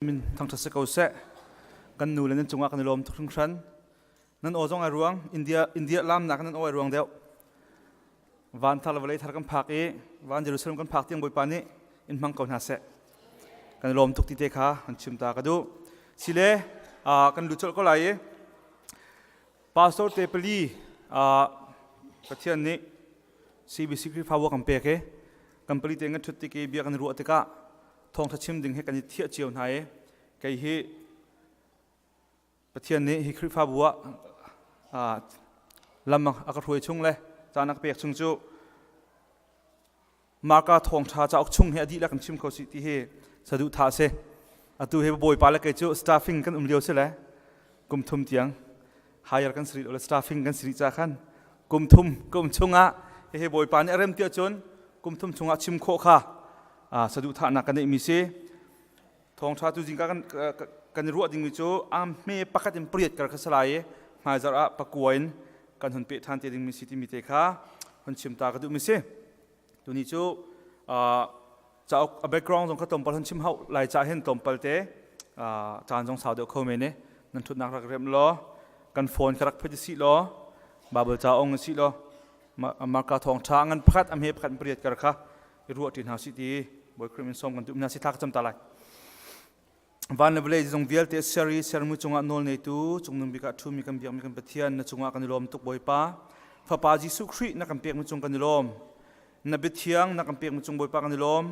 Min thangṭhat si ko seh. Kan nu le nan cungah kan i lawm tuk hringhran. Nan aw zong ai ruang. India India lamnak nan aw ai ruang deuh. Van thar le vawlei thar kan phak i van Jerusalem kan phak tiang Bawipa nih in hmang ko hna seh. Kan i lawm tuk ti te kha kan chim ta ka duh. Sile kan lut colh ko lai i Pastor te pali Pathian nih CBC Khrihfabu kan pek i kan pali te kan ṭhut tik i bia kan ruah tikah thawngṭha chim ding hi kan i thiah cio hna i kei hi Pathian nih hi Khrihfabu ah lam a ka hruai chung le caan a ka pek chung cu Marka thawngṭha cauk chung hi a dihlak in chim kho si ti hi saduhthah a si. Atu hi Bawipa le kei cu staffing kan um lio si le kum thum tiang hire kan si rih lo staffing kan si rih ca khan kum thum ka um chungah hihi Bawipa nih a rem tiah cun kum thum chungah chim khawh kha saduhthahnak kan neihmi si. Thawngṭha tu zingka kan kan i ruah dingmi cu am hme pakhat in pariat kar kha salai i hmaizarh ah pakua in kan hun peh ṭhan te dingmi si timi te kha hun chim ta ka duhmi si. Tuni cu cauk a background zong kha tlawmpal hun chim hau lai ca hin tlawmpal te caan zong sau deuh kho men i nan ṭhutnak rak remh law kan phone kha rak phit si law Bible ca ong si law Marka thawngṭha ngan pakhat a hme pakhat pariat kar kha i ruah ṭi hna si ti Bawi Khrih min sawm kan duh hna si thla ka cam ta lai. Van le vawlei zong vialte ser i sermi cungah nawl neitu cungnung bik ah ṭhumi kan biakmi kan Pathian na cungah kan i lawm tuk Bawipa. Fapa Jesuh Khrih na kan pekmi cung kan i lawm. Na biathiang na kan pekmi cung Bawipa kan i lawm.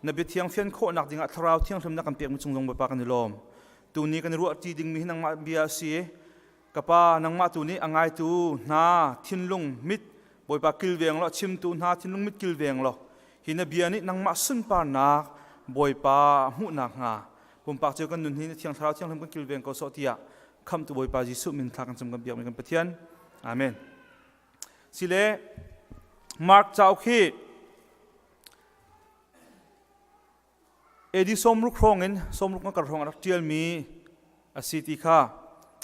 Na biathiang fian khawhnak dingah Thlarau Thianghlim na kan pekmi cung zong Bawipa kan i lawm. Tuni kan i ruah ṭi dingmi hi nangmah bia a si. Ka Pa, nangmah tu nih a ngaitu hna thinlung mit Bawipa kilveng law chimtu hna thinlung mit kilveng law hi na bia nih nangmah sunparnak Bawipa hmuhnak hnga pumpak cio kan nun hi na thiang thlarau thianghlim kan kilveng ko sawh tiah khamtu Bawipa Jesuh min thla kan cam kan biakmi kan Pathian. Amen. Sile Mark cauk hi AD 60 hrawng in 60 nga kar hrawng a rak ṭialmi a si ti kha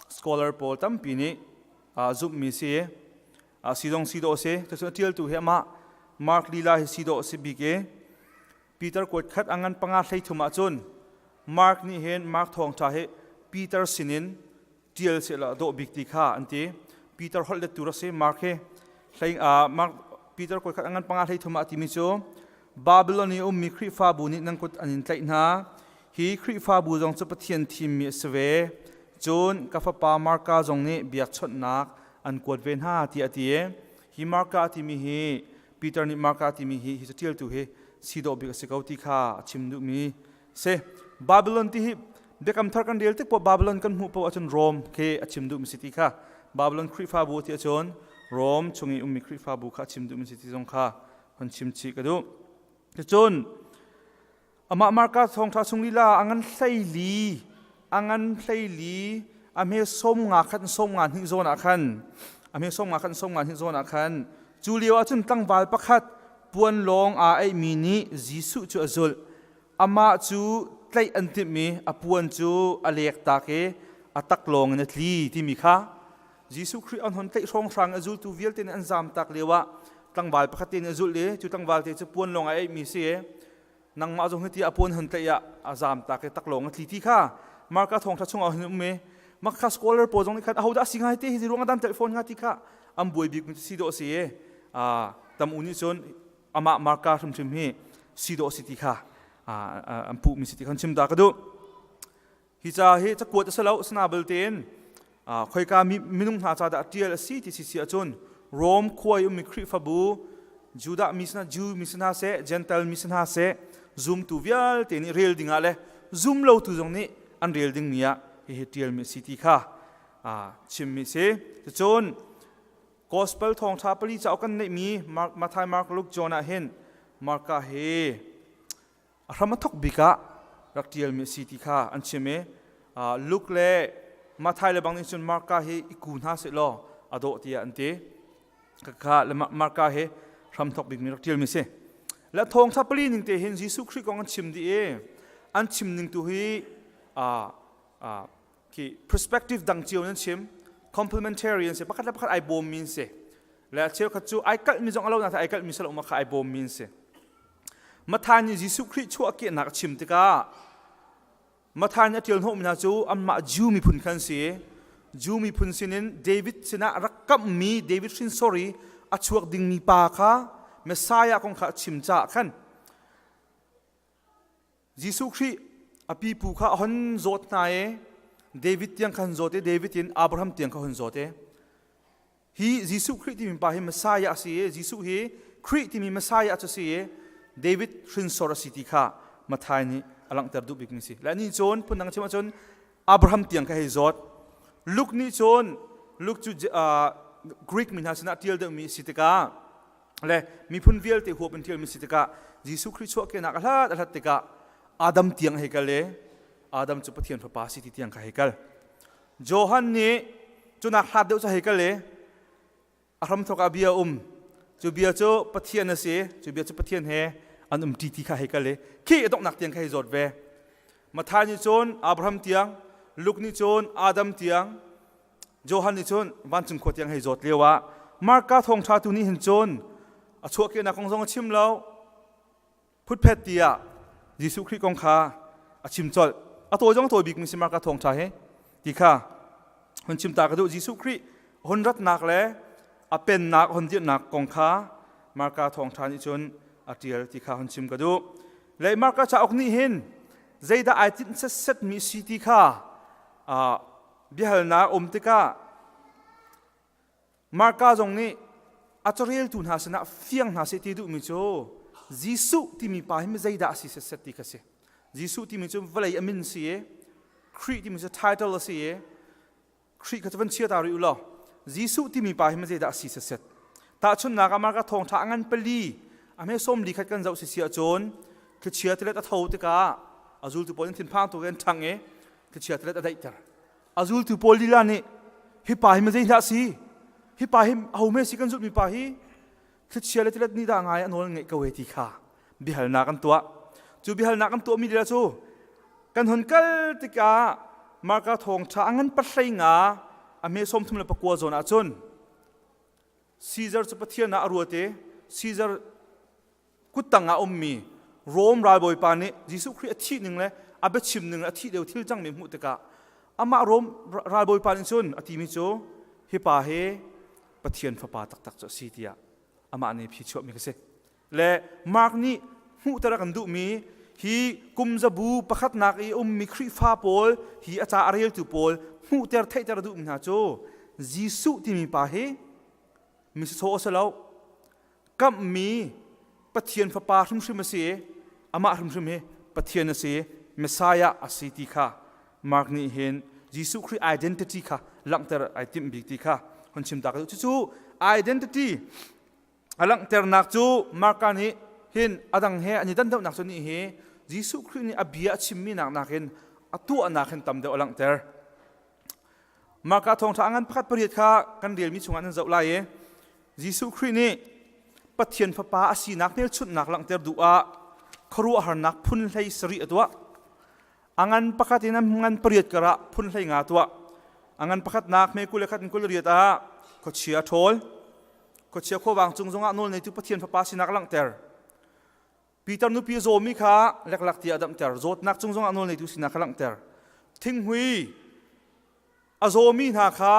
scholar pawl tampi nih zumhmi si. Si zong si dawh a si. Cucu a ṭialtu hi amah Mark lila hi si dawh a si bik i Peter kuat khat a ngan panga 33 ahcun Mark nih hin Mark thawngṭha hi Peter sinin ṭial sehlaw a dawh bik ti kha an ti. Peter holh lettu rak si Mark hi hlei Mark Peter kuat khat a ngan panga 33 ah a timi cu Babylon i a ummi Khrihfabu nih nan kut an in tlaih hna. Hi Khrihfabu zong cu Pathian thimmi a si ve. Cun ka fapa Marka zong nih biakchawnhnak an kuat ve hna tiah a ti. Hi Marka a timi hi Peter nih Marka timi hi hi caṭialtu hi si dawh bik a si ko ti kha a chim duhmi si. Babylon ti hi Biakam Thar kan rel tik poah Babylon kan hmuh poah ahcun Rome khi a chim duhmi si ti kha Babylon Khrihfabu ti ahcun Rome chung i ummi Khrihfabu kha a chim duhmi si ti zong kha hun chim chih ka duh. Cun amah Marka thawngṭha chung lila a ngan 14 a ngan 14 a hme 50 khan 52 zawn ah khan a hme 50 khan 52 zawn ah khan cu lio ah cun tlangval pakhat puan lawng aa aihmi nih Jesuh cu a zulh. Amah cu tlaih an timh i a puan cu a lektak i a taklawng in a tli timi kha Jesuh Khrih an hon tlaih hrawnghrang a zultu vialte nih an zamtak lio ah tlangval pakhat te nih a zulh i cu tlangval te cu puan lawng a eihmi si i nangmah zong hiti a puan hon tlaih ah a zamtak i taklawng a tli ti kha Marka thawngṭha chungah hin um i Makha scholar pawl zong nih khan ahodah a si ngai te hi ruang dan tlaih fawn hnga ti kha an buai bik mi si dawh si i tam u nih cun amah Marka hrimhrim hi si dawh si ti kha an puh mi si ti khan chim ta ka duh. Hi ca hi cakuat a si lo, asina belte khoika minung hna ca dah ṭial a si ti si si ahcun Rome khua i ummi Khrihfabu Judah mi sina Jew mi sina seh Gentile mi sina seh zumtu vialte nih rel dingah le zum lotu zong nih an rel dingmi ah hihi ṭialmi a si ti kha chimmi a si. Cun Gospel thawngṭha pali cauk kan neihmi Mark, Matthai, Mark, Luke, John ah hin Marka hi a hram a thawk bik ah rak ṭialmi a si ti kha an chim i Luke le Matthai le bang nih cun Marka hi i ku hna seh law a dawh tiah an ti. Kha le Marka hi hramthawk bikmi rak ṭialmi si. Le thawngṭha pali ning te hin Jesuh Khrih kong an chim dih i an chim ning tu hi khi perspective dang cio an chim complementary an si pakhat le pakhat ai bawmmi an si le cheukhat cu ai kalhmi zong a lo na ai kalhmi salo ma kha ai bawmmi an si Matthai nih Jesuh Khrih chuahkehnak a chim tikah Matthai nih a ṭial hnawhmi hna cu anmah Jew miphun khan si. Jew miphun sinin David sinah rak kamhmi David hrinsor i a chuak dingmi pa kha Messiah kong kha a chim caah khan Jesuh Khrih a pipu kha a hon zawt hna i David tiang khan zawt i David in Abraham tiang kha hun zawt i Hi Jesuh Khrih timi pa hi Messiah a si i Jesuh hi Khrih timi Messiah cu a si i David hrinsor a si ti kha Matthai nih a langhter duh bikmi si. Le nih cun phundang chim ahcun Abraham tiang kha hei zawt. Luke nih cun Luke cu Greek mi hna sinah ṭial deuhmi a si tikah le miphun vialte huap in ṭialmi si tikah Jesuh Khrih chuahkehnak a hlat a hlat tikah Adam tiang hei kal i Adam cu Pathian fapa a si ti tiang kha hei kal. Johan nih cunak hlat deuh cu hei kal i a hramthawk ah bia um cu bia cu Pathian a si cu bia cu Pathian he an um ṭi ti kha hei kal i khi a donghnak tiang kha hei zawt ve Matthai nih cun Abraham tiang Luke nih cun Adam tiang Johan nih cun vancung khua tiang hei zawt lio ah Marka thawngṭha tu nih hin cun a chuahkehnak kong zong a chim lo phutphet tiah Jesuh Khrih kong kha a chim colh. A tawi zong a tawi bikmi si Marka thawngṭha hi ti kha hun chim ta ka duh. Jesuh Khrih hun ratnak le a pennak hun dirhnak kong kha Marka thawngṭha nih cun a ṭial ti kha hun chim ka duh. Le Marka cauk nih hin zeidah ai tinh setsetmi si ti kha biahalnak um tikah Marka zong nih a careltu hna sinah fiang hna seh ti duhmi cu Jesuh timi pa hi zeidah a si setset ti kha si. Jesuh timi cu vawlei a min si i Khrih timi cu title a si i Khrih kha cu van chia ta rih u law Jesuh timi pa hi zeidah a si setset. Tahchunhnak ah Marka thawngṭha a ngan pali a hme sawm li khat kan zoh si si ahcun thlichia tilet a tho tikah a zultu pawl in thinphang tuk in ṭhang i thlichia tilet a daihter. A zultu pawl lila nih hi pa hi mazei hlah si hi pa hi aho si kan zulhmi pa hi thlichia le tilet nih dah ngai a nawl ngeih ko he ti kha biahalnak an tuah cu biahalnak an tuahmi lila cu kan hon kal tikah Marka thawngṭha a ngan pahlei nga a hme 39 zawn ahcun Caesar cu Pathian ah a ruat i Caesar kuttang ah ummi Rom ralbawipa nih Jesuh Khrih a thih ning le a biachim ning le a thih lio thil cangmi hmuh tikah amah Rom ralbawipa nih cun a timi cu hi pa hi Pathian fapa taktak cu a si tiah amah nih phi chuahmi ka si. Le Mark nih hmuhter a kan duhmi hi kum zabu pakhatnak i ummi Khrihfa pawl hi a ca a reltu pawl hmuhter theihter a duhmi hna cu Jesuh timi pa hi mi sawsawh a si lo kamhmi Pathian Fapa hrimhrim a si i amah hrimhrim hi Pathian a si i Messiah a si ti kha Mark nih hin Jesuh Khrih identity kha langhter ai timh bik ti kha hun chim ta ka duh. Cucu identity a langhternak cu Marka nih hin a dang he an i dan deuhnak cu nih hi Jesuh Khrih nih a bia a chimmi nak nakin a tuahnak hin tam deuh a langhter. Marka thawngṭha a ngan pakhat pariat kha kan relmi chungah nan zoh lai i Jesuh Khrih nih Pathian Fapa a sinak hmelchunhnak langhter duh ah khuaruahharnak phun hlei sarih a tuah. A ngan pakhat in a ngan pariat karah phun hlei nga tuah. A ngan pakhatnak me 21 in 28 ah khuachia a ṭhawl. Khuachia khuavang cung zongah nawl neitu Pathian Fapa sinak a langhter. Peter nupi a zawmi kha leklak tiah a damter. Zawtnak cung zongah nawl neitu sinak kha langhter. Thinghmui a zawmi hna kha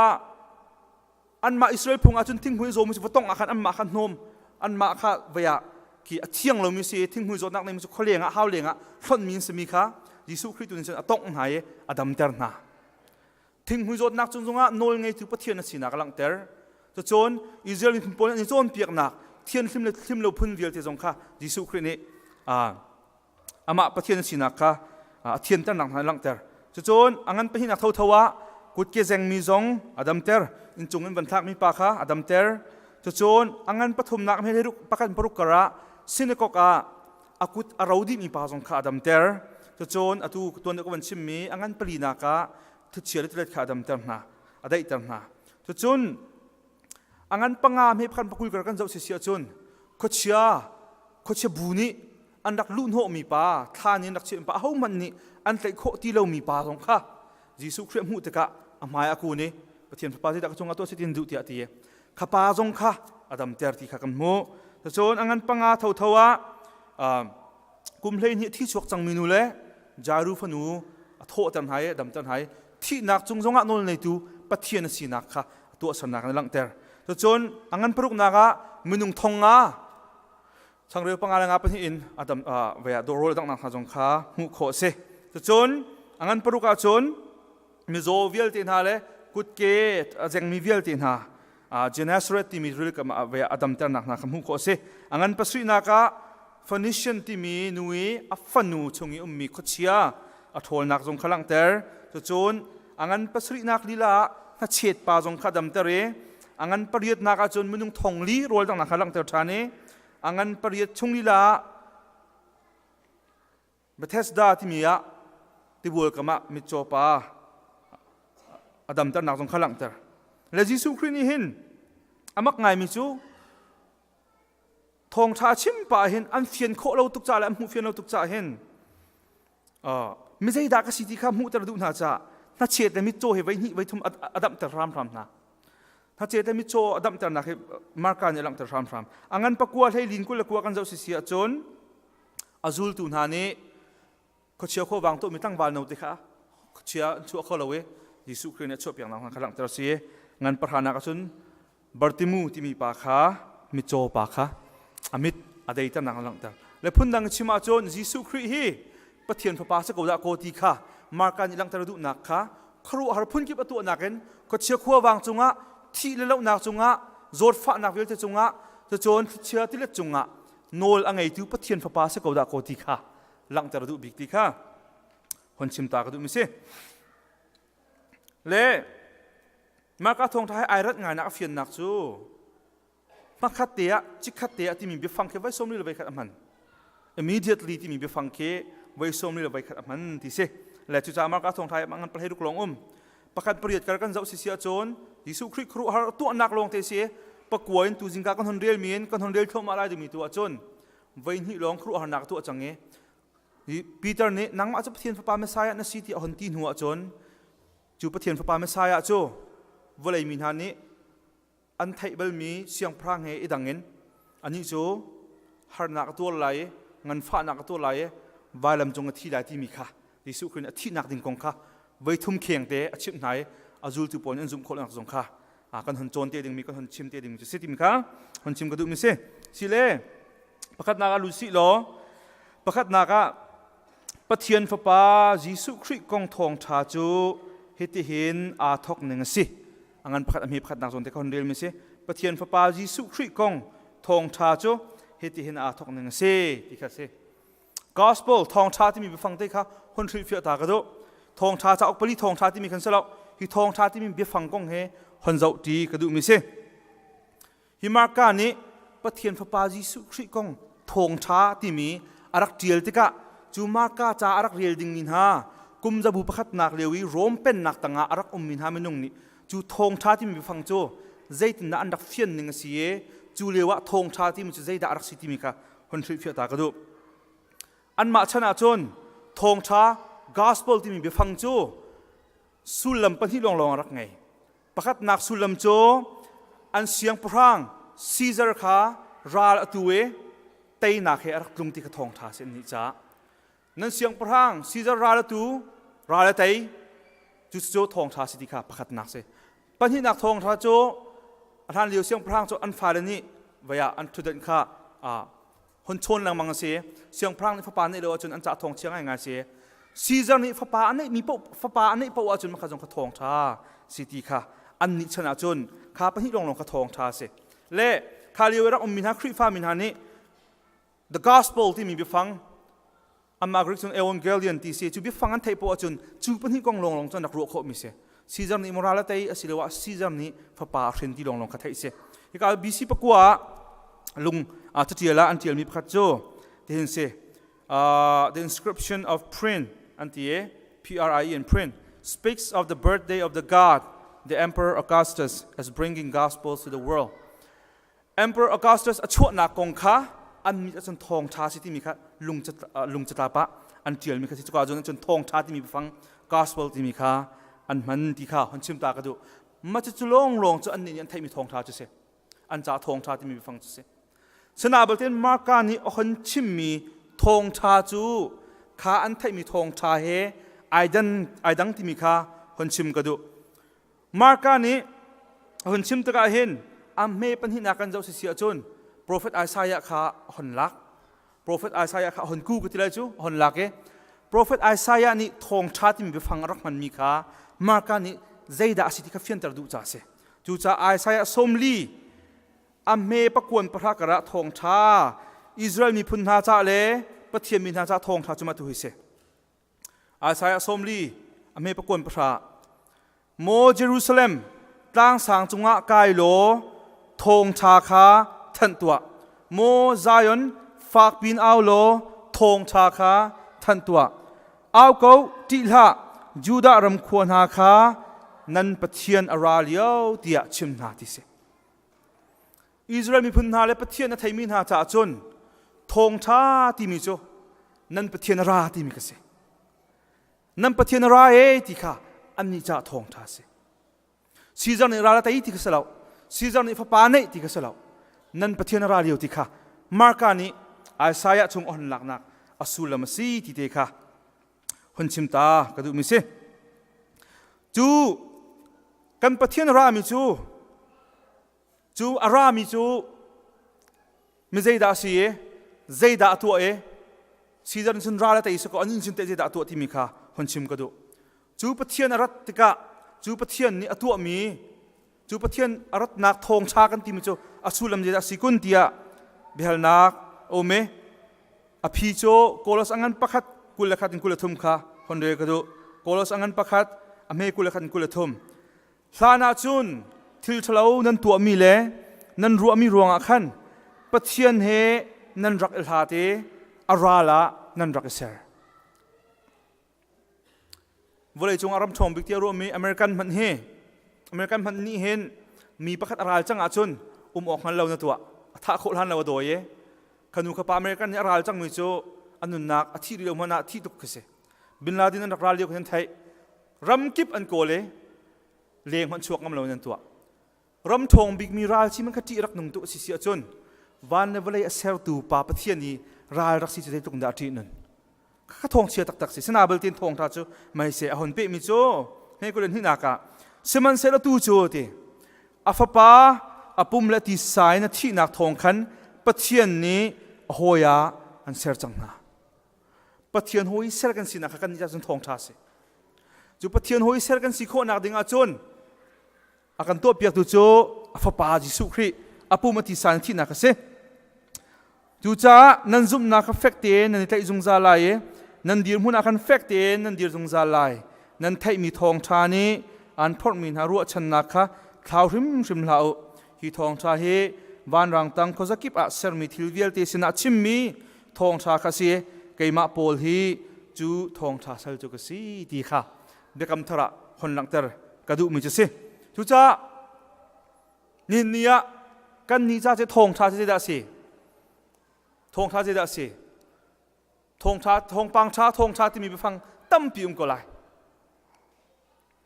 anmah Israel phung ahcun thinghmui a zawmi cu va tongh ah khan anmah kha hnawm anmah kha vei ah khi a thiang lomi si thinghmui zawtnak neimi cu khualeng ah hau leng ah hlonhmi an simi kha Jesuh Khrih tu nih cun a tongh hna i a damter hna. Thinghmui zawtnak cung zongah nawl ngeitu Pathian a sinak a langhter. Cucun Israel miphun pawl an i cawnpiaknak thianhlim le thlim lo phun vialte zong kha Jesuh Khrih nih amah Pathian a sinak kha a thianternak hna a langhter. Cucun a ngan pahnihnak thotho ah kutke zengmi zong a damter, inncung in van thlakmi pa kha a damter. Cucun a ngan pathumnak hme pakhat paruk karah sinakok ah a kut a ro dihmi pa zong kha a damter. Cucun atu tuan deuh ka van chimmi a ngan palinak ah thuchia le tilet kha a damter hna, a daihter hna. Cucun a ngan panga hme pakhat pakul kar kan zoh si ahcun khuachia khuachia bu nih an rak luhhnawhmi pa thlan in rak chimh pa ahohmanh nih an tlaih khawh ti lomi pa zong kha Jesuh Khrih a hmuh tikah a hmai a kun i Pathian Fapa zeidah ka cungah tuah si tin duh tiah a ti i kha pa zong kha a damter ti kha kan hmuh. Cun a ngan panga thotho ah kum 12 thi chuak cangmi nu le Jairu fanu A thawhter hna i a damter hna i thihnak cung zongah nawl neitu Pathian a sinak kha a tuahsernak in a langhter. Cucun a ngan paruknak ah minung thong nga changreu panga le nga pahnih in a dam ve ah rawl a danghnak hna zong kha hmuh khawh a si. Cucun a ngan paruk ah cun mizaw vialte hna le kutke a zengmi vialte hna Gennesaret timi rilikam ah ve a damternak hna kha hmuh khawh a si. A ngan pasarihnak ah Phoenician timi nu i a fanu chung i ummi khuachia a ṭhawlnak zong kha langhter. Cucun a ngan pasarihnak lila ah hnachet pa zong kha damter i a ngan pariatnak ah cun minung thong li rawl danghnak kha langhter ṭhan i a ngan pariat chung lila ah Bethesda timi ah tibual kam ah mitcaw pa a damternak zong kha langhter. Le Jesuh Khrih nih hin a mak ngaimi cu thawngṭha chim pah hin an fian khawh lo tuk caah le an hmuh fian lo tuk caah hin mi zeidah ka si ti kha hmuhter duh hna caah hnachet le mitcaw hi voi hnih voi thum a damhter hramhram hna. Hnachet le mitcaw a damhternak hi Marka nih a langhter hramhram. A ngan pakua hleilin 29 kan zoh sisi ahcun A zultu hna nih khuachia khuavang tuahmi tlangval note kha khuachia an chuah kho lo i Jesuh Khrih nih a chuahpiaknak hna kha langhter a si. Ngan pahranak ahcun Bartimu timi pa kha mitcaw pa kha a mit a deiternak an langhter. Le phundang chim ahcun Jesuh Khrih hi Pathian fapa si ko dah kaw ti kha Marka nih langhter a duhnak kha khuaruahhar phunkip a tuahnak in khuachia khuavang cungah thih le lohnak cungah zawtfahnak vialte cungah cucun thlichia tilet cungah nawl a ngeitu Pathian fapa si ko dah kaw ti kha langhter duh bik ti kha hon chim ta ka duh mi si. Le Marka thawngṭha he ai rat ngainak a fiannak cu hmakhat te ah chikkhat te ah timi biafang khi voi sawmli le voi khat a hman. Immediately timi biafang khi voi sawmli le voi khat a hman ti si. Le cucaah Marka thawngṭha hi ngan pahleiruk lawng um. Pakhat pariat kar kan zoh si si ahcun Jesuh Khrih khuaruahhar tuahnak lawng te si pakua in tu zingka kan hon rel mi in kan hon rel thluahmah lai dingmi tu ahcun voi hnih lawng khuaruahharnak tuah cang i Peter nih nangmah cu Pathian fapa Messiah na si ti a hon ti hnu ahcun cu Pathian fapa Messiah cu vawlei mi hna nih an theih balmi siangpahrang he i dang in anih cu harnak a tuar lai i nganfahnak a tuar lai i vailam cung a thi lai timi kha Jesuh Khrih nih a thihnak ding kong kha voi thum kheng te a chimh hna i a zultu pawl nih an zumh khawhnak zong kha kan hon cawn te dingmi kan hon chim te dingmi cu si timi kha hon chim ka duhmi si. Sile pakhatnak ah lut sih law pakhatnak ah Pathian Fapa Jesuh Khrih kong thawngṭha cu hitihin aa thawk ning a si. A ngan pakhat a hme pakhatnak zawn te ka hon relmi si. Pathian Fapa Jesuh Khrih kong thawngṭha cu hitihin aa thawk ning a si ti kha a si. Gospel thawngṭha timi biafang te kha hun hrilhfiah ta ka duh. Thawngṭha cauk pali thawngṭha timi khan si lo. Hi thawngṭha timi biafang kong he hon zoh ṭi ka duhmi si. Hi Marka nih Pathian Fapa Jesuh Khrih kong thawngṭha timi a rak ṭial tikah cu Marka ca a rak rel dingmi hna kum zabu pakhatnak lio i Rom pennak tangah a rak ummi hna minung nih cu thawngṭha timi biafang cu zeitindah an rak fian ning a si i cu lio ah thawngṭha timi cu zeidah a rak si timi kha hun hrilhfiah ta ka duh. Anmah chan ahcun thawngṭha gospel timi biafang cu sullam pahnih lawnglawng a rak ngei. Pakhatnak sullam cu an siangpahrang Caesar kha ral a tu i teinak he a rak tlung ti kha thawngṭha a si an nih caah nan siangpahrang Caesar ral a tu ral a tei cucu thawngṭha si ti kha pakhatnak si. Pahnihnak thawngṭha cu a hlan lio siangpahrang cu an fale nih vei ah an ṭhutdenh kha hon chawn lengmang a si. Siangpahrang nih fapa neih lo ahcun an cah thawng chia ngaingai si. Caesar nih fapa a neihmi paoh fapa a neih paoh ahcun makha zong kha thawng ṭha si ti kha an nih chan ahcun kha pahnih lawnglawng kha thawng ṭha si. Le kha lio i rak ummi hna Khrihfa mi hna nih the gospel timi biafang Amah Greek cun Evangelion ti si. Cu biafang an theih poah ahcun cu pahnih kong lawnglawng cu an rak ruah khawhmi si. Caesar nih moral a tei asiloah Caesar nih fapa a hrin ti lawnglawng kha theih si. Hika BC pakua ah lung catial ah an tialmi pakhat cu tihin si. The inscription of print an ti i P-R-I-E in print speaks of the birthday of the god the Emperor Augustus as bringing gospels to the world. Emperor Augustus a chuahnak kong kha an mit ahcun thawngṭha si timi kha lungcatlap ah an ṭialmi kha si cuka cun cun thawngṭha timi biafang gospel timi kha an hman ti kha hon chim ta ka duh mah cu lawnglawng cu annih nih an theihmi thawngṭha cu si an ca thawngṭha timi biafang cu si Sina baltein Marka nih a hon chimmi thawngṭha cu kha an theihmi thawngṭha he Ai dan ai dang timi kha hon chim ka duh. Marka nih hun chim tikah hin a hme pahnihnak kan zoh sisi ahcun Prophet Isaiah kha hon lak. Prophet Isaiah kha hon ku ka ti lai cu hon lak i Prophet Isaiah nih thawngṭha timi biafang a rak hmanmi kha Marka nih zeidah a si ti kha fianter duh ca a si. Cucaah Isaiah 40 a hme pakuan pahra karah thawngṭha Israel miphun hna ca le Pathian mi hna ca thawngṭha cu mah tu hi si. Isaiah 40 a hme pakuan pahra Maw Jerusalem tlang sang cungah kai law thawngṭha kha thanh tuah. Maw Zion fak pin au law thawngṭha kha thanh tuah. Au ko ṭih hlah Judah ram khua hna kha nan Pathian a ra lio tiah chim hna ti si. Israel miphun hna le Pathian a theimi hna caah cun thawngṭha timi cu nan Pathian a ra timi ka si. Nan Pathian a ra e ti kha annih caah thawngṭha a si. Caesar nih ral a tei ti kha si lo. Caesar nih fapa neih ti kha si lo. Nan Pathian a ra lio ti kha Marka nih Isaiah chung a hon laknak a sullam a si ti te kha hun chim ta ka duhmi si. Cu kan Pathian a rami cu cu a rami cu mi zeidah a si i zeidah a tuah i Caesar cun ral a tei si ko an cun teh zeidah a tuah timi kha hun chim ka duh. Cu Pathian a rat tikah cu Pathian nih a tuahmi cu Pathian a ratnak thawngṭha kan timi cu a sullam zeidah a si kun tiah biahalnak a um i A phi cu Kolos a ngan pakhat 21 in 23 kha hon rel ka duh. Kolos a ngan pakhat a hme 21 in 23. Hlan ah cun thil ṭhalo nan tuahmi le nan ruahmi ruangah khan Pathian he nan rak i hlat i a ral ah nan rak i ser. Vawleicung ah ram ṭhawng bik tiah ruahmi American hmanh hi American hmanh nih hin mi pakhat a ral cang ahcun um awk hngal lo na tuah. A thah khawh hlan lo a dawi i khanu khapa American nih a ral cangmi cu a nunnak a thih rih lo hmanh ah thih tuk khi si. Bin Laden an rak ral lio khan theih. Ram kip an kawl i leng hmanh chuak ngam lo in an tuah. Ram ṭhawng bikmi ral si man kha ṭih rak nung tu a si si ahcun van le vawlei a sertu Pa Pathian i ral rak si cu zeitluk dah a ṭih nun. Kha thawng chia taktak si. Sina belte in thawng ṭha cu mei se a hon pehmi cu hme kul in hnihnak ah sihmanhsehlaw tu cu ti a fapa a pum le tisa in a thihnak thawng khan Pathian nih a hawi ah an ser cang hna. Pathian hawi ser kan sinak kha kan nih cun thawng ṭha si. Cu Pathian hawi ser kan si khawhnak ding ahcun a kan tuahpiaktu cu a fapa Jesuh Khrih a pum a tisa in thihnak a si. Cucaah nan zumhnak kha fek tein nan i tlaih zungzal lai i nan dirhmun ah khan fek tein nan dir zungzal lai. Nan theihmi thawngṭha nih aan phorhmi hna ruahchannak kha thlau hrimhrim hlah u. Hi thawngṭha hi vanrang tang khuazakip ah sermi thil vialte sinah chimmi thawngṭha kha a si. Keimah Paul hi cu thawngṭha sal cu ka si ti kha biakam thar ah hon langhter ka duhmi cu si. Cucaah nihin ni ah kan ni ca cu thawngṭha cu zeidah a si? Thawngṭha zeidah a si? Thawngṭha, thawngpang ṭha, thawngṭha timi biafang tampi um ko lai.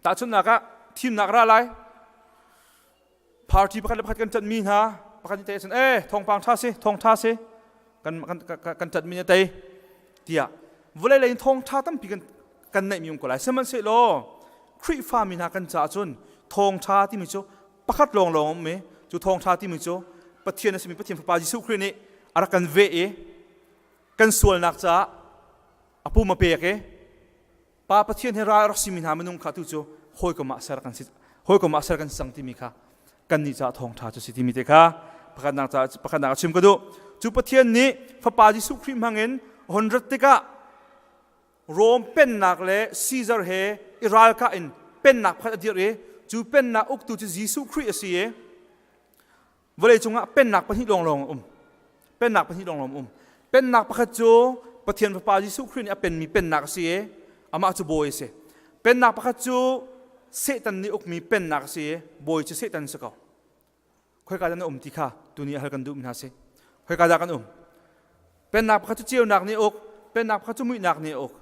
Tahchunhnak ah thimnak ra lai. Party pakhat le pakhat kan ṭanhmi hna pakhat nih tei ahcun eh thawngpang ṭha si, thawngṭha si kan kan kan ṭanhmi nih tei tiah vawlei lei in thawngṭha tampi kan kan neihmi um ko lai. Sihmanhsehlaw Khrihfa mi hna kan caah cun thawngṭha timi cu pakhat lawnglawng um i cu thawngṭha timi cu Pathian a simi Pathian Fapa Jesuh Khrih nih a rak kan veh i kan sualnak caah a pum a pek i Pa Pathian he ral rak simi hna minung kha tu cu hawikom ah ser kan si hawikom ah ser kan si cang timi kha kannih caah thawngṭha cu si timi te kha pakhatnak caah pakhatnak a chim ka duh. Cu Pathian nih Fapa Jesuh Khrih hmangin hon rat tikah Rom pennak le Caesar he i ralkah in pennak pakhat a dirh i cu pennak uktu cu Jesuh Khrih a si i Vawleicung ah pennak pahnih lawnglawng a um. Pennak pahnih lawnglawng a um. Pennak pakhat cu Pathian Fapa Jesuh Khrih nih a penmi pennak a si i amah cu bawi a si. Pennak pakhat cu Satan nih ukmi pennak a si i bawi cu Satan si ko. Khoika dah na um ti kha tuni a hal kan duhmi hna si. Khoika dah kan um? Pennak pakhat cu ceunak nih uk, pennak pakhat cu muihnak nih uk.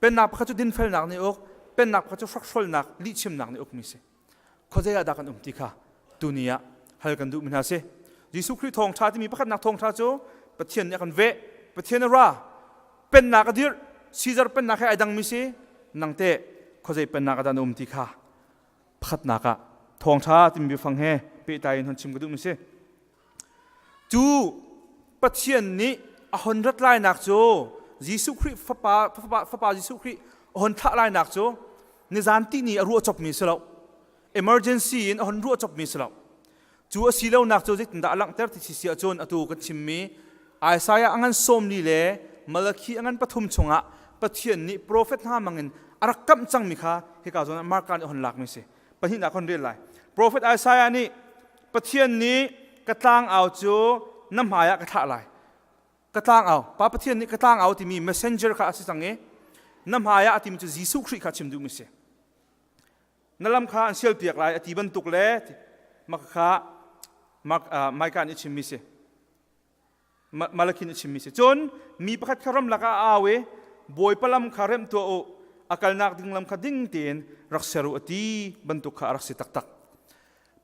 Pennak pakhat cu dinfelnak nih uk, pennak pakhat cu hrokhrolnak, lihchimnak nih ukmi si. Khuazei ah dah kan um ti kha tuni ah hal kan duhmi hna si. Jesuh Khrih thawngṭha timi pakhatnak thawngṭha cu Pathian nih a kan veh, Pathian a ra, pennak a dirh, Caesar pennak he ai dangmi si. Nang teh khuazei pennak ah dah na um ti kha pakhatnak ah thawngṭha timi biafang he pehtlai in hon chim ka duhmi si. Cu Pathian nih a hon rat lainak cu Jesuh Khrih fapa, fapa, fapa Jesuh Khrih a hon thlah lainak cu nizan tihni a ruah copmi si lo. Emergency in a hon ruah copmi si lo. Cu a si lonak cu zeitindah a langhter ti si ahcun atu kan chimmi Isaiah a ngan 40 le Malakhi a ngan 3 chungah Pathian nih profet hna mangin a rak kamh cangmi kha hika zawn ah Marka nih a hon lakmi si. Pahnihnak hon rel lai. Profet Isaiah nih Pathian nih ka tlangau cu na hmai ah ka thlah lai. Ka tlangau, Pa Pathian nih ka tlangau timi messenger kha a si cang i na hmai ah a timi cu Jesuh Khrih kha chim duhmi si. Na lam kha an sialpiak lai a ti bantuk le maka kha Micah nih a chimmi si. Malakhi nih a chimmi si. Cun mi pakhat kha ramlak ah a au i Bawipa lam kha remh tuah u, a kalnak ding lam kha ding tein rak ser u a ti bantuk kha a rak si taktak.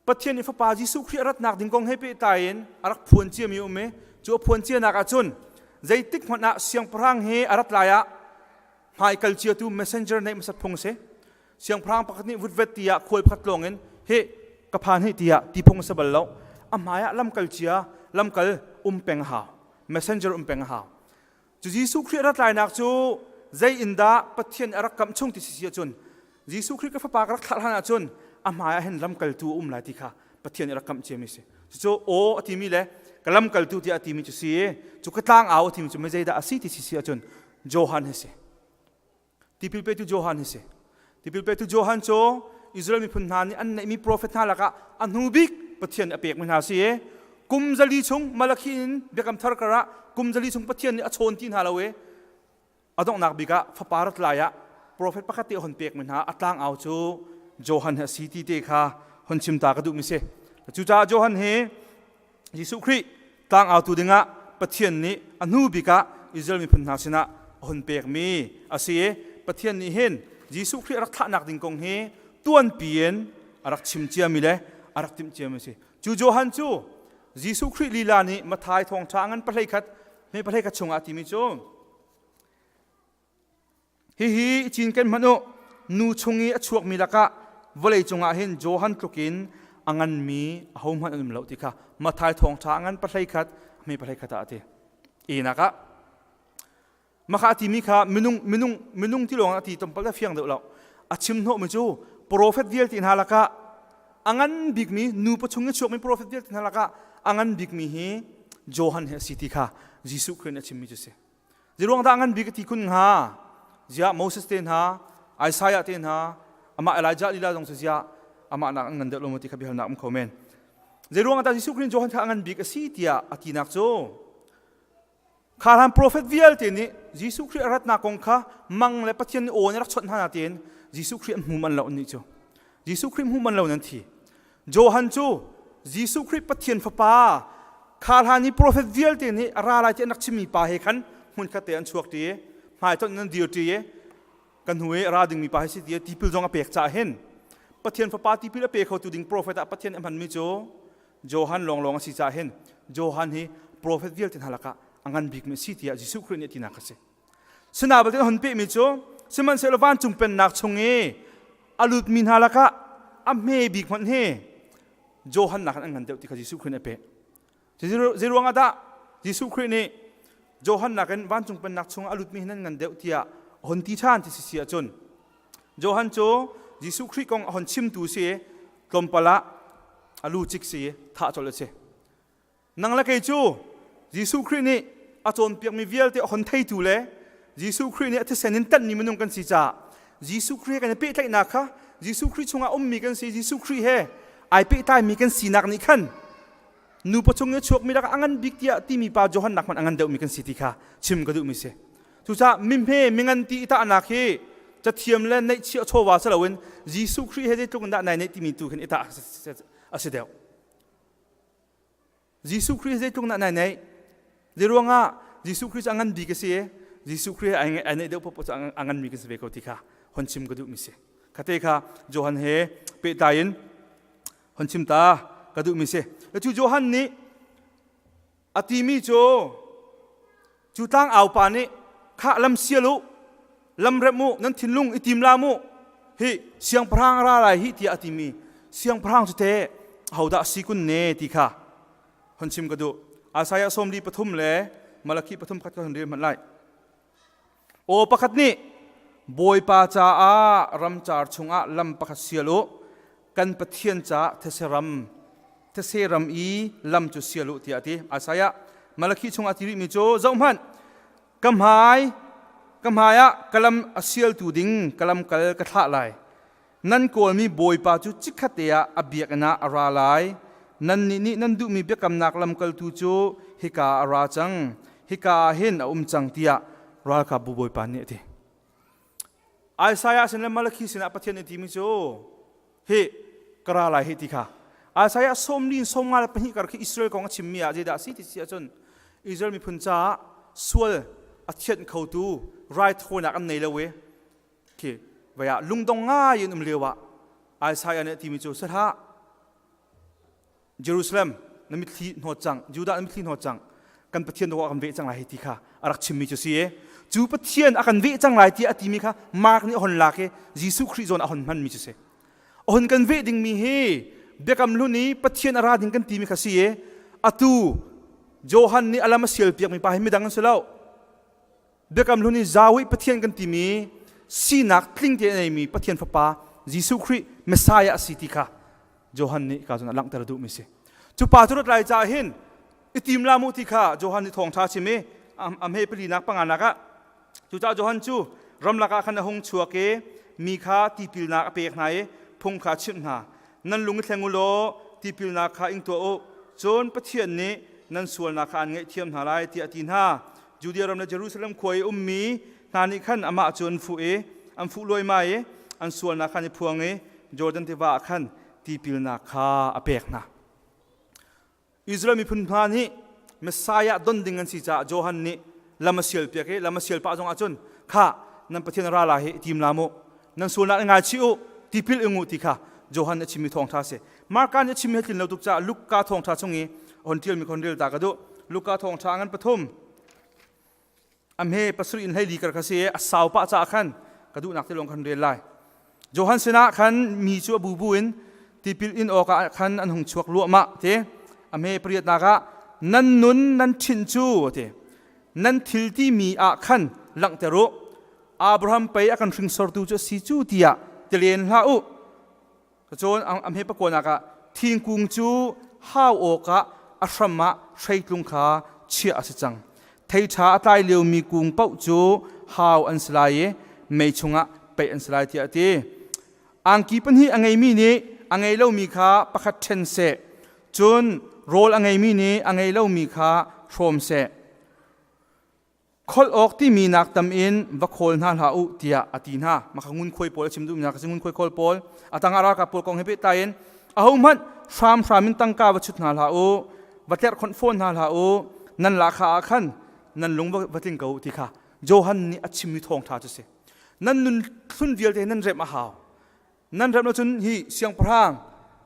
Pathian i Fapa Jesuh Khrih a ratnak ding kong he pehtlai in a rak phuan ciami um i cu a phuan cianak ah cun zeitik hmanh ah siangpahrang hi a rat lai ah hmaikal ciatu messenger neih hmasat phung a si. Siangpahrang pakhat nih vutvet tiah khual pakhat lawng in hi ka phan hi tiah ti phung a si bal lo. A hmai ah lamkal cia lamkal um peng a hau. Messenger um peng a hau. Cu Jesuh Khrih rat lainak cu zei in dah Pathian a rak kamh chung ti si ahcun Jesuh Khrih ka fapa ka rak thlah hlan ahcun a hmai ah hin lamkaltu a um lai ti kha Pathian nih a rak kamh ciami a si. Cucu aw a timi le ka lamkaltu tiah a timi cu si i cu ka tlangau a timi cu mizeidah a si ti si ahcun Johan hi si. Tipil petu Johan hi si. Tipil petu Johan cu Israel miphun hna nih an neihmi profet hna lakah a hnu bik Pathian nih a pekmi hna si i kum 400 chung Malakhi in Biakam Thar karah kum 400 chung Pathian nih a chawn ti hna lo i a donghnak bik ah fapa rat lai ah profet pakhat te hon pekmi hna a tlangau cu Johan hi a si ti te kha hon chim ta ka duhmi si. Cucaah Johan hi Jesuh Khrih tlangautu dingah Pathian nih a hnu bik ah Israel miphun hna sinah a hun pekmi a si i Pathian nih hin Jesuh Khrih a rak thlahnak ding kong hi tuanpi in a rak chim ciami le a rak timh ciami a si. Cu Johan cu Jesuh Khrih lila nih Matthai thawngṭha a ngan pahlei khat hme pahlei khat chungah a timi cu Hihi i cinken hmanh u, nu chung i a chuakmi lakah vawlei cungah hin Johan tlukin a nganmi ahohmanh an um lo ti kha Matthai thawngṭha a ngan pahlei khat hme pahlei khat ah a ti. Enak ah makha a timi kha minung minung minung ti lawng a ti tlawmpal a fiang deuh lo. A chim hnawhmi cu profet vialte hna lakah a ngan bikmi nu pachung i chuakmi profet vialte hna lakah a ngan bikmi hi Johan hi a si ti kha Jesuh Khrih nih a chimmi cu a si. Zeiruang dah ngan bik a ti kun hnga? Ziah Moses te hna, Isaiah te hna, amah Elijah lila zong cu ziah amah nak an ngan deuh lo maw ti kha biahalnak um kho men. Zeiruang dah Jesuh Khrih Johan kha a ngan bik a si tiah a tinak cu kha hlan profet vialte nih Jesuh Khrih a ratnak kong kha mang le Pathian nih aw nih rak chawnh hna nain Jesuh Khrih an hmu man lo annih cu. Jesuh Khrih hmu man lo nan thi. Johan cu Jesuh Khrih Pathian Fapa kha hlan i profet vialte nih a ra lai ti an rak chimmi pa he khan hmunkhat te an chuak ṭi i hmaitonh in an dir ṭi i kan hnu i a ra dingmi pa hi si ti tipil zong a pek caah hin Pathian Fapa tipil a pe khotu ding profet ah Pathian a hmanmi cu Johan lawnglawng a si caah hin Johan hi profet vialte hna lakah a ngan bikmi a si tiah Jesuh Khrih nih a tinak a si. Sina balte hon pehmi cu sihmanhsehlaw vancung pennak chung i a lutmi hna lakah a hme bik hmanh hi Johan nakin an ngan deuh ti kha Jesuh Khrih nih a peh. Zeiruang ah dah Jesuh Khrih nih Johan nakin vancung pennak chungah a lutmi hi nan ngan deuh tiah a hon ti ṭhan ti si si ahcun Johan cu Jesuh Khrih kong a hon chimtu si i tlawmpal ah a lu cik si i thah colh a si. Nang le kei cu Jesuh Khrih nih a cawnpiakmi vialte a hon theitu le Jesuh Khrih nih a thisen in tanhmi minung kan si caah Jesuh Khrih he kan i pehtlaihnak kha Jesuh Khrih chungah ummi kan si Jesuh Khrih he ai pehtlaimi kan sinak nih khan nupa chung i a chuakmi lakah a ngan bik tiah timi pa Johan nak hmanh a ngan deuhmi kan si ti kha chim ka duhmi si. Cucaah mihme mingan ti i tahnak hi cathiam le neihchiah chawva si loin Jesuh Khrih he zeitluk in dah nai neih timi tu khin i tah a si deuh. Jesuh Khrih zeitluk dah nai neih? Zeiruangah Jesuh Khrih cu a ngan bik a si i Jesuh Khrih ai neih deuh paohpaoh cu a nganmi kan si ve ko ti kha hon chim ka duhmi si. Khate kha Johan he pehtlai in hon chim ta ka duhmi si. Cu Johan nih a timi cu cu tlangau pa nih khah lam sial u. Lam remh u, nan thinlung i tim lam u. Hi siangpahrang ra lai hi tiah a timi siangpahrang cu teh ahodah si kun ne ti kha hon chim ka duh. Isaiah 43 le Malakhi 3 khat ka hon rel hmanh lai. Aw pakhat nih Bawipa caah ramcar chungah lam pakhat sial u, kan Pathian caah these ram, these ram i lam cu sial u tiah a ti. Isaiah Malakhi chungah a ti rihmi cu zohhmanh, ka hmai ka hmai ah ka lam a sialtu ding ka lamkal ka thlah lai. Nan kawlmi Bawipa cu chikkhatte ah a biakinn ah a ra lai. Nannih nih nan duhmi biakamnak lamkaltu cu hika ah a ra cang, hika ah hin a um cang tiah ralkapbu Bawipa nih a ti. Isaiah sin le Malakhi sinah Pathian nih timi cu hi ka ra lai hi ti kha Isaiah 40 in 52 kar khi Israel kong a chimmi ah zeidah a si ti si ahcun Israel miphun caah sual a thianh khotu raithawinak an nei lo i khi vai ah lungdong ngai in um lio ah Isaiah nih a timi cu si hlah Jerusalem na mitthli hnawt cang Judah na mitthli hnawt cang kan Pathian dawh a kan veh cang lai ti kha a rak chimmi cu si i cu Pathian a kan veh cang lai ti a timi kha Mark nih a hon lak i Jesuh Khrih zawn a hon hmanmi cu si a hon kan veh dingmi hi biakam hlun i Pathian a ra ding kan timi kha si i atu Johan nih a lam a sial piakmi pa hi midang an si lo Biakam Hlun i Yahweh Pathian kan timi sinak tling te a neimi Pathian Fapa Jesuh Khrih Messiah a si ti kha Johan nih ka cun a langhter duhmi si. Cu pa cu rat lai caah hin i tim la mu ti kha Johan nih thawngṭha chim i a hme palinak panganak ah cucaah Johan cu ramlak ah khan a hung chuak i mi kha tipilnak a pek hna i phung kha a chimh hna. Nan lung i thleng u law tipilnak kha ing tuah u. Cun Pathian nih nan sualnak kha aan ngaihthiam hna lai tiah a ti hna. Judea ram le Jerusalem khua i ummi hna nih khan amah cu an fuh i an fuh luaimai i an sualnak kha an i phuang i Jordan tiva ah khan tipilnak kha a pek hna. Israel miphun hna nih Messiah don ding an si caah Johan nih lam a sialpiak i lam a sial pah zong ahcun kha nan Pathian ra la hi tim la mu nan sualnak i ngaichih u tipil ing u ti kha Johan a chimmi thawngṭha a si. Marka nih a chimmi a tlin lo tuk caah Luka thawngṭha chung i hon ṭialmi kha hon rel ta ka duh. Luka thawngṭha ngan pathum a hme pasarih in hleili kar kha si i a sau pah caah khan ka duhnak te lawng khan rel lai. Johan sinah khan mi cu a bubu in tipil in awkah khan an hung chuak luahmah ti a hme pariatnak ah nan nun nan ṭhinh cu ti nan thil timi ah khan langhter u Abraham pei a kan hringsortu cu a si cu tiah ti len hlah u. Cun a hme pakuanak ah thingkung cu hau awkah a hram ah hreitlung kha chiah a si cang. Thei ṭha a tlai liomi kung paoh cu hau an si lai i mei chungah peih an si lai tiah a ti. Angki pahnih a ngeimi nih a ngei lomi kha pakhat ṭhen seh. Cun rawl a ngeimi nih a ngei lomi kha hrawm seh. Kholh awk timi nak tam in va khawl hna hlah u tiah a ti hna. Mah kha ngunkhuai pawl a chim duhmi hna kha si ngunkhuai khawl pawl. A tangah ralkap pawl kong he pehtlai in ahohmanh hramhram in tangka va chut hna hlah u, va tlerhkhonh fawn hna hlah u, nan lahkhah ah khan nan lung va tling ko u ti kha Johan nih a chimmi thawngṭha cu si. Nan nun hlun vialte nan remh a hau. Nan remh lo cun hi siangpahrang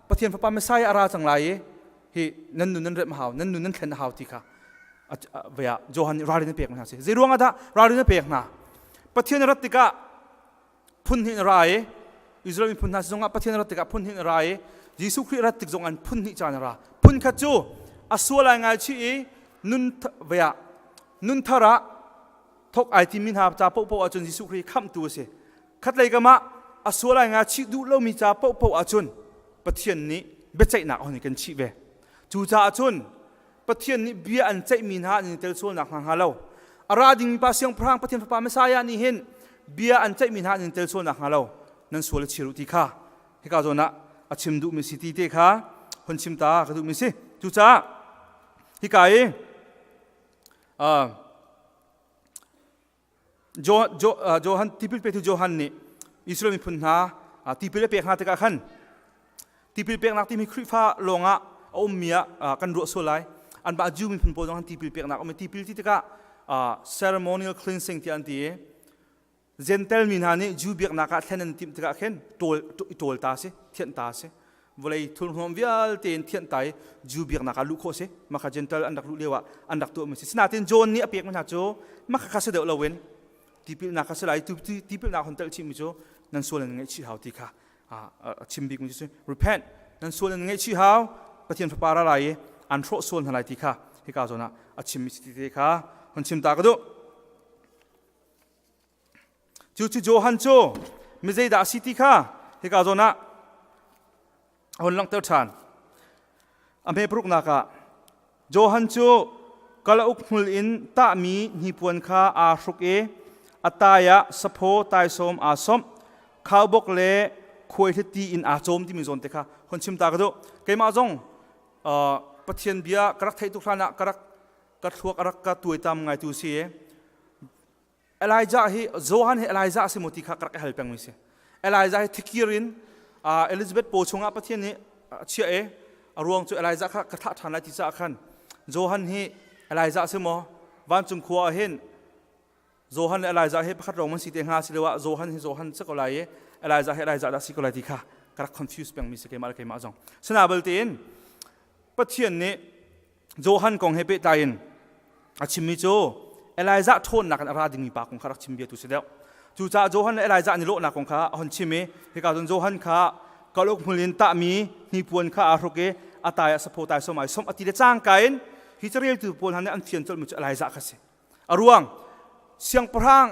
Pathian fapa Messiah a ra cang lai i hi nan nun nan remh a hau, nan nun nan thlen a hau ti kha vei ah Johan nih ralrin a pek hna si. Zei ruang ah dah ralrin a pek hna? Pathian a rat tikah phun hnih in a ra i Israel miphun hna zongah Pathian a rat tikah phun hnih in a ra i Jesuh Khrih a rat tik zong an phun hnih caan a ra. Phun khat cu a sual ai ngaichih i nun vei ah nun thar ah thok ai timi hna ca paohpaoh ahcun Jesuh Khrih khamhtu a si. Khatlei kam ah a sual ai nga chih duh lomi ca paohpaoh ahcun Pathian nih biaceihnak a hon kan chih ve. Cucaah cun Pathian nih bia an ceihmi hna an i tel sualnak hna hnga lo. A ra dingmi pa siangpahrang Pathian fapa Messiah nih hin bia an ceihmi hna an i tel sualnak hnga lo nan sual a chir u ti kha hika zawn ah a chim duhmi si ti te kha hun chim ta ka duhmi si. Cucaah hika i Johan tipil petu Johan nih Israel miphun hna tipil a pek hna tikah khan tipil peknak timi Khrihfa lawngah a ummi ah kan ruah sual lai. Anmah Jew miphun pawl zong han tipil peknak um i tipil ti tikah ceremonial cleansing tiah an ti i Gentel mi hna nih Jew biaknak ah thlen an timh tikah khin ṭawl ṭawl ta si, thianh ta si. Vawlei thurhnawm vialte in thianh ta i Jew biaknak ah luh khawh si. Mah kha Gentel an rak luh lio ah an rak tuahmi si. Sinain John nih a pekmi hna cu mah kha si deuh loin. Tipilnak kha si lai. Tipilnak hon telh chihmi cu nan sual nan ngaihchih hau ti kha a chim bikmi cu repent, nan sual nan ngaihchih hau, Pathian fapa ra lai i an hrawh sual hna lai ti kha hika zawn ah a chimmi si ti kha hon chim ta ka duh. Cu cu Johan cu mi zeidah a si ti kha hika zawn ah a hun langhter ṭhan. A hme paruknak ah Johan cu kalauk hmul in tahmi hnipuan kha aa hruk i a tai ah saphaw taisawm aa sawmh, khaubawk le khuaihliti in aa cawm timi zawn te kha hun chim ta ka duh. Keimah zong Pathian bia ka rak theih tuk hlan ah ka rak ka thluak a rak ka tuaitam ngai tu si i Elijah hi Johan hi Elijah a si maw ti kha ka rak i hal pengmi si. Elijah hi thikir in Elizabeth paw chungah Pathian nih a chiah i a ruang cu Elijah kha ka thlah ṭhan lai ti caah khan Johan hi Elijah a si maw vancung khua ah hin Johan le Elijah hi pakhat lawng man si te hnga siloah Johan hi Johan si ko lai i Elijah hi Elijah dah si ko lai ti kha ka rak confuse pengmi si keimah le keimah zong. Sina belte in Pathian nih Johan kong he pehtlai in a chimmi cu Elijah ṭhawnnak in a ra dingmi pa kong kha rak chim bia tu si deuh. Cucaah Johan le Elijah an i lawhnak kong kha a hon chim i hika cun Johan kha kalauk hmul in tahmi hnipuan kha aa hruk i a tai ah saphaw tai som ai som a ti le cangka in hi careltu pawl hna nih an fian colhmi cu Elijah kha si. A ruang siangpahrang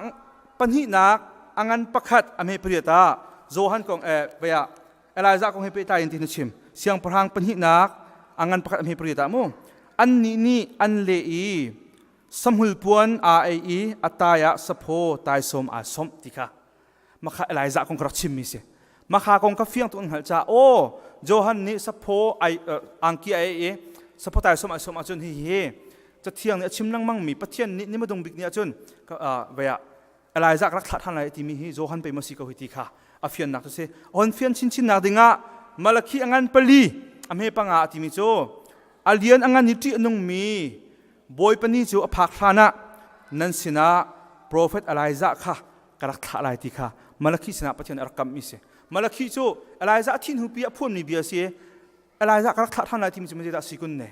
pahnihnak a ngan pakhat a hme pariat ah Johan kong eh vei ah Elijah kong he pehtlai in tin a chim. Siangpahrang pahnihnak a ngan pakhat a hme pariat ah mu. Annih nih an leh i sahmul puan aa ei i a tai ah saphaw taisawm aa sawmh ti kha makha Elijah kong ka rak chimmi si. Makha kong ka fiang tuk an hngalh caah aw Johan nih saphaw ai angki a ei i saphaw taisawm ai sawmh ahcun hihi cathiang nih a chim lengmangmi Pathian nih ni hmadung bik ni ahcun vei ah Elijah ka rak thlah ṭhan lai timi hi Johan pei maw si ko hi ti kha a fiannak cu si. Hon fian chinchin nak dingah Malakhi a ngan pali a hme panga a timi cu a lian a ngan i ṭih a nungmi Bawipa ni cu a phak hlan ah nan sinah profet Elijah kha ka rak thlah lai ti kha Malakhi sinah Pathian a rak kamhmi si. Malakhi cu Elijah a thih hnupi a phuanmi bia si. Elijah ka rak thlah ṭhan lai timi cu zeidah si kun ne?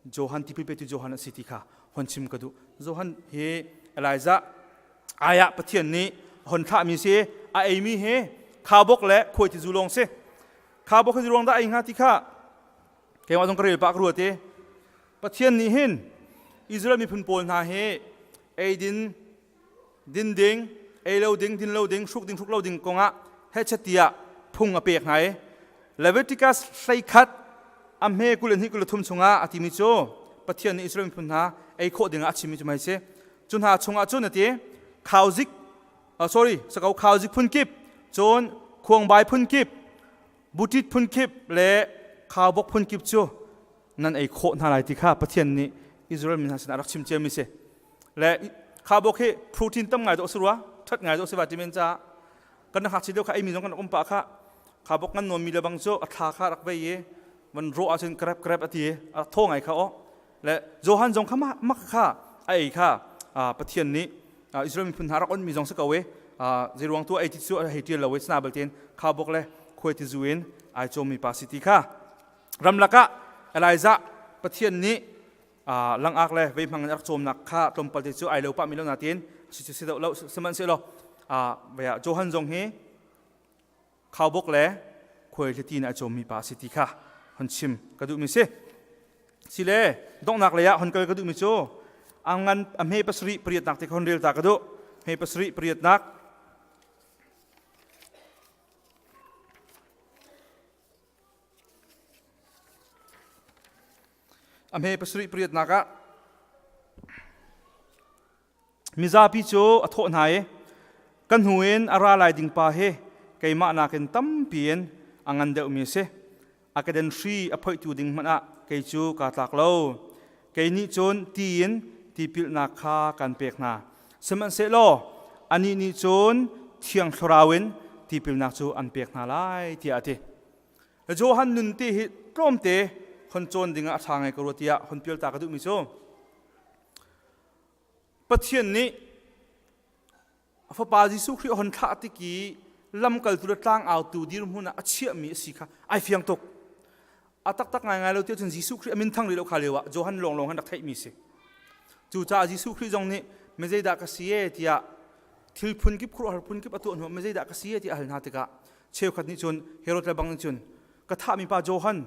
Johan tipil petu Johan a si ti kha hon chim ka duh. Johan hi Elijah ayah Pathian nih hon thlahmi si a eimi hi khaubawk le khuaitizu lawng si. Khaubawk hi ruang dah ei hnga ti kha keimah zong ka rel pah ka ruat i Pathian nih hin Israel miphun pawl hna hi eidin din ding, ei lo ding, din lo ding, hruk ding, hruk lo ding kongah hechet tiah phung a pek hna i Leviticus 11 a hme 22 23 chungah a timi cu Pathian nih Israel miphun hna ei khawh dingah a chimmi cu mai si. Cu hna chungah cun a ti khauzik sorry sako khauzik phun kip cun khuangbai phun kip butit phun kip le khaubok phun kip cu nan ei khawh hna lai ti kha Pathian nih Israel mi hna sinah rak chim ciami si. Le khabok hi protein tam ngai dawh si rua, ṭhat ngai dawh si va timen caah kan ngakchia deuh kha eimi zong kan rak um pah kha khabok ngan nawnmi le bang cu a thla kha rak vei i van rawh ahcun krep krep a ti a rak thaw ngai kha aw. Le Johan zong kha mak kha a ei kha Pathian nih Israel miphun hna rak onmi zong si ko i zeiruang tu ei ti cu a hei ṭial lo i sana baltein khabok le khuai ti zu in ai cawmmi pa si ti kha Ramlak ah Elijah Pathian nih langak le vei hmang in a rak cawmnak kha tlawmpal te cu ai lo pah mi lo natin si si lo lo sihmanhsehlaw vei Johan zong hi khaubawk le khuaihliti in a cawmmi pa si ti kha hon chim ka duhmi si. Sile donghnak lei ah hon kal ka duhmi cu a ngan a hme pasarih pariatnak te kha hon rel ta ka duh. Hme pasarih pariatnak A hme pasarih pariatnak ah mizapi cu a thawh hna i ka hnu in a ra lai ding pa hi keimah nakin tampi in a ngan deuhmi a si. A keden hri a phoihtu ding hmanh ah kei cu kaa tlak lo. Kei nih cun ti in tipilnak kha kan pek hna. Sihmanhsehlaw anih nih cun Thiang Thlarau in tipilnak cu an pek hna lai tiah a ti. Johan nun te hi tlawmte hon cawn dingah a ṭha ngai ko rua tiah hon pial ta ka duhmi cu Pathian nih a fapa Jesuh Khrih a hon thlah tik i lamkaltu le tlangautu dirhmun ah a chiahmi a si kha ai fiang tuk. A taktak ngaingai lo tiah cun Jesuh Khrih a min thang rih lo kha lio ah Johan lawnglawng han rak theihmi si. Cucaah Jesuh Khrih zong nih mi zeidah ka si e tiah Thil phun kip khuaruahhar phun kip a tuah hnuah zeidah ka si ti a hal hna tikah cheukhat nih cun Herod le bang nih cun ka thahmi pa Johan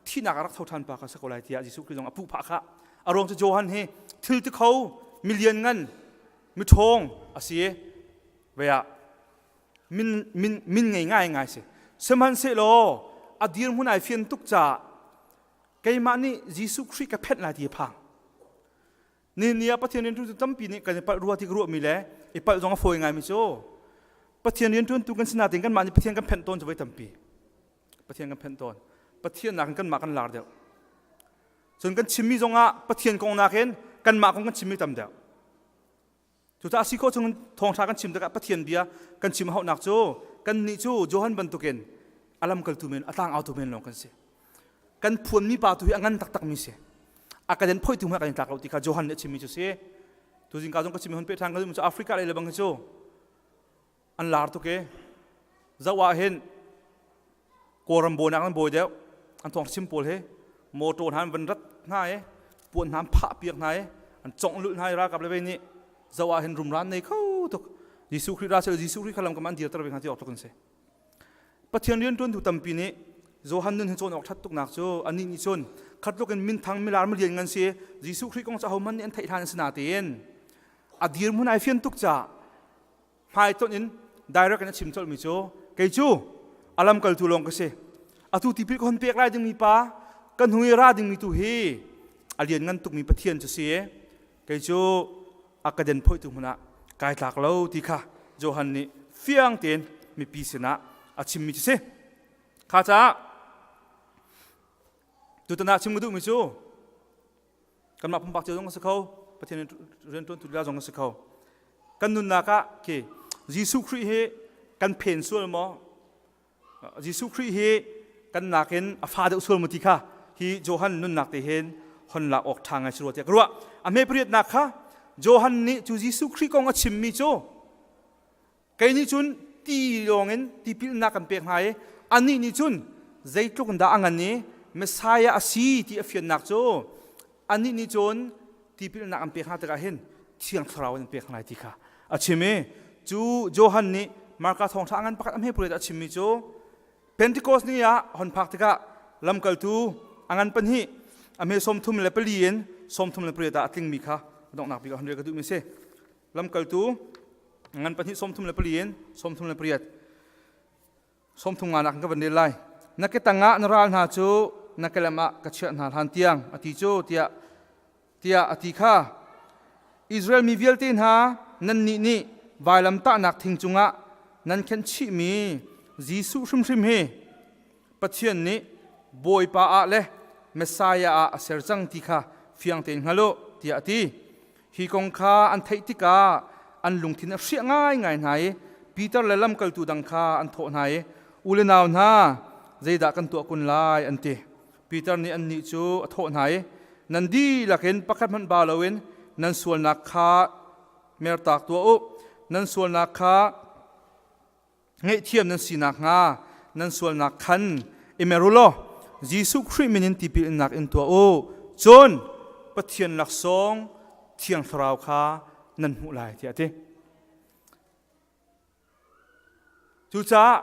thihnak a rak tho ṭhan pa kha si ko lai tiah Jesuh Khrih zong a puh phah khah. A ruang cu Johan hi thil ti kho milian ngan miṭhawng a si i vei ah min min min ngei ngai ngai si. Sihmanhsehlaw a dirhmun ai fian tuk caah keimah nih Jesuh Khrih ka phenh lai ti a phang. Nihin ni ah Pathian rianṭuantu tampi nih kan i palh rua ti ka ruahmi le i palh zong a fawi ngaimi cu Pathian rianṭuantu kan si nain kanmah nih Pathian kan phenh tawn cu voi tampi. Pathian kan phenh tawn. Pathian nakin kanmah kan lar deuh. Cun kan chimmi zongah Pathian kong nakin kanmah kong kan chimmi tam deuh. Cucaah si khawh chung thawngṭha kan chim tikah Pathian bia kan chim hauhnak cu kannih cu Johan bantukin a lamkaltu men a tlangautu men lawng kan si. Kan phuanmi pa tu hi a ngan taktakmi si. A kan in phoihtu hmanh kan in tlak lo ti kha Johan nih a chimmi cu si. Tuzing ka zong ka chimmi hun pe ṭhan ka cu Africa lei le bang hi cu an lar tuk i zoh ah hin Kawlram bawi nak an bawi deuh an thawng chim pawl hi motor hna an van rat hna i puan hna an phah piak hna i an congh lulh hna i ralkap le vei nih zoh ah hin rumran nei kho tuk Jesuh Khrih ra sel Jesuh Khrih kha lam kam an dirter ve hna ti awk tluk an si Pathian rianṭuantu tampi nih Johan nun hi cawn awk ṭhat tuknak cu anih nih cun khatluk in minthang milar milian ngan si Jesuh Khrih kong cu ahohmanh nih an theih hlan a si natein a dirhmun ai fian tuk caah hmaitonh in direct in a chim colhmi cu kei cu a lamkaltu lawng ka si atu tipil ka hon pek lai dingmi pa ka hnu i ra dingmi tu hi a lian ngan tukmi Pathian cu si kei cu a ka den phoihtu hmun ah kai tlak lo ti kha Johan nih fiang tein mipi sinah a chimmi cu si kha caah tutan ah chim ka duhmi cu kanmah pumpak cio zong a si kho Pathian rianṭuantu lila zong a si kho kan nunnak ah khi Jesuh Khrih hi kan phen sual maw Jesuh Khrih hi kan nakin a fa deuh sual maw ti kha hi Johan nunnak te hin hon lak awk ṭha ngai si rua tiah ka ruah a hme pariatnak kha Johan nih cu Jesuh Khrih kong a chimmi cu Kei nih cun ti lawngin tipilnak kan pek hna i anih nih cun zeitluk in dah a ngan i Messiah a si ti a fiannak cu anih nih cun tipilnak an pek hna tikah hin Thiang Thlarau in an pek hna lai ti kha a chim i cu Johan nih Marka thawngṭha a ngan pakhat a hme pariat a chimmi cu Pentecost ni ah hon phak tikah lamkaltu a ngan pahnih a hme 34 in 38 ah a tlingmi kha donghnak bik ah hon rel ka duhmi a si. Lamkaltu ngan pahnih 34 in 38 sawmthum nga nak ka van rel lai. Na ke tangah na ral hna cu na kelem ah ka chiah hna hlan tiang a ti cu tiah tiah a ti kha Israel mi vialte hna nannih nih vailamtahnak thing cungah nan khenh chihmi Jesuh hrimhrim hi Pathian nih Bawipa ah le Messiah ah a ser cang ti kha fiang tein hngal u tiah a ti. Hi kong kha an theih tikah an lungthin a hriah ngaingai hna i Peter le lamkaltu dang kha an thawh hna i u le nau hna zeidah kan tuah kun lai an ti. Peter nih annih cu a thawh hna i nan dihlak in pakhat hmanh ba loin nan sualnak kha mertak tuah u nan sualnak kha ngaihthiam nan si nakhnga nan sualnak khan i mer u law Jesuh Khrih min in tipil innak in tuah u cun Pathian laksawng Thiang Thlarau kha nan hmuh lai tiah a ti. Cucaah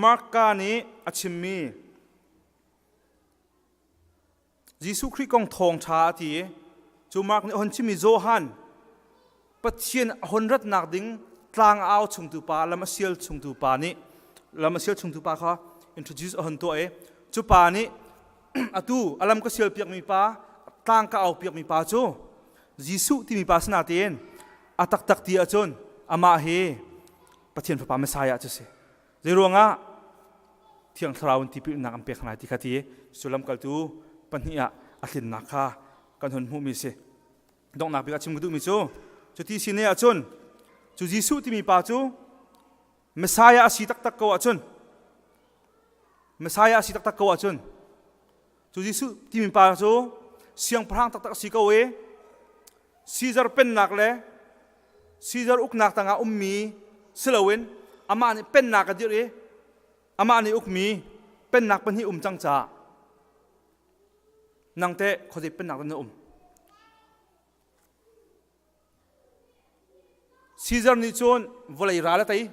Marka nih a chimmi Jesuh Khrih kong thawngṭha a ti i cu Mark nih a hon chimmi Johan Pathian a hon ratnak ding tlang a au chungtu pa lam a sial chungtu pa nih lam a sial chungtu pa kha introduce a hon tuah i cu pa nih atu a lam ka sial piakmi pa tlang ka au piakmi pa cu Jesuh timi pa si natein a taktak ti ahcun amah hi Pathian Fapa Messiah cu si. Zeiruangah Thiang Thlarau in tipilnak an pek hna ti kha ti cu lamkaltu pahnih ah a tlinnak kha kan hun hmuhmi si. Donghnak bik ah chim ka duhmi cu cuti si ne ahcun cu Jesuh timi pa cu Messiah a si taktak ko ahcun Messiah a si taktak ko ahcun cu Jesuh timi pa cu siangpahrang taktak a si ko i Caesar pennak le Caesar uknak tangah ummi si loin amah nih pennak a dirh i amah nih ukmi pennak pahnih um cang caah nang teh khuazei pennak dah na um? Caesar nih cun vawlei ral a tei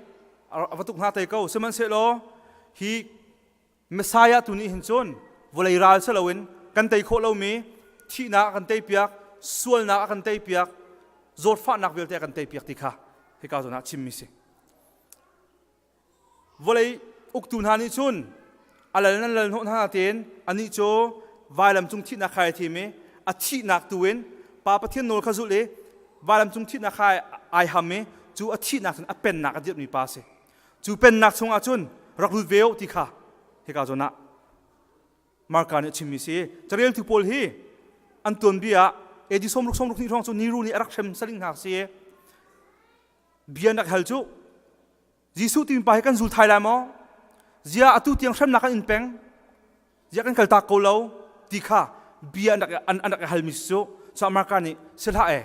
a va tuk hna tei ko sihmanhsehlaw hi Messiah tu nih hin cun vawlei ral si loin kan tei khawh lomi thihnak a kan teipiak sualnak a kan teipiak zawtfahnak vialte a kan teipiak ti kha hika zawn ah chimmi si. Vawlei uktu hna nih cun a lal nan lal hnawh hna tein anih cu vailam cung thihnak khai a thim i a thihnak tu in Pa Pathian nawl kha zulh i vailam cung thihnak kha ai ham i cu a thihnak cun a pennak a dirhmi pa a si. Cu pennak chungah cun rak lut ve u ti kha hika zawn ah Marka nih a chimmi si. Careltu pawl hi an tuanbia ah AD 60 62 hrawng cu Niru nih a rak hrem saling hna si. Bia nak hal cu Jesuh timi pa hi kan zul thai lai maw? Zia atu tiang hremnak kan in peng? Zia kan kaltak ko lo? Ti kha bia an rak an rak halmi cu cu Marka nih si hlah e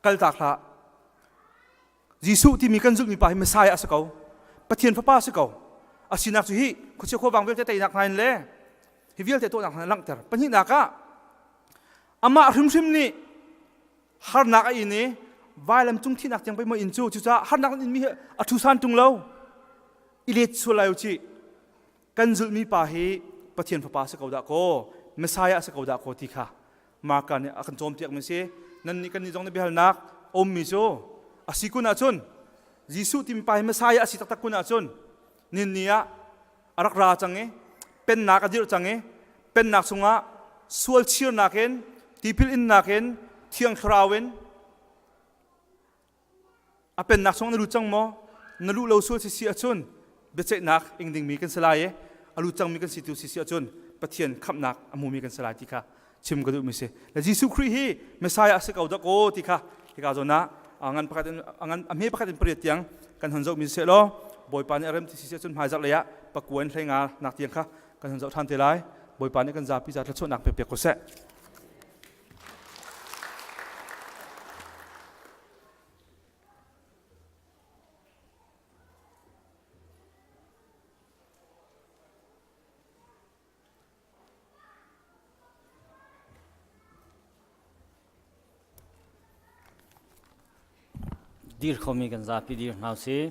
kaltak hlah. Jesuh timi kan zulhmi pa hi Messiah a si ko. Pathian fapa a si ko. A sinak cu hi khuachia khuavang vialte teinak hna in le hi vialte tuahnak hna langhter. Pahnihnak ah amah hrimhrim nih harnak a in i vailam cung thihnak tiang pei maw in cu cucaah harnak an inmi hi a ṭhu san ṭung lo i let sual lai u cih kan zulhmi pa hi Pathian fapa si ko dah kaw Messiah si ko dah kaw ti kha Marka nih a kan cawnpiak mi si nan nih kan nih zong nih biahalnak ummi cu a si kun ahcun Jesuh timi pa hi Messiah a si taktak kun ahcun nin ni ah a rak ra cang i pennak a dirh cang i pennak chungah sual chirnak in tipil innak in thiang thlarau in a pennak chung na lut cang maw na luh lo sual si si ahcun biaceihnak ing dingmi kan si lai i a lut cangmi kan si tu si si ahcun Pathian khamhnak a hmumi kan si lai ti kha chim ka duhmi si le Jesuh Khrih hi Messiah a si ko dak aw ti kha hika zawn ah ngan pakhat in ngan a hme pakhat in pariat tiang kan hon zohmi si law Bawipa nih a rem ti si cun hmaizarh lei ah pakua in hlei nga nak tiang kha kan hon zoh ṭhan te lai Bawipa nih kan zapi za thluachuahnak pek pek ko seh. Dir khomi kan zapi dir hna usih.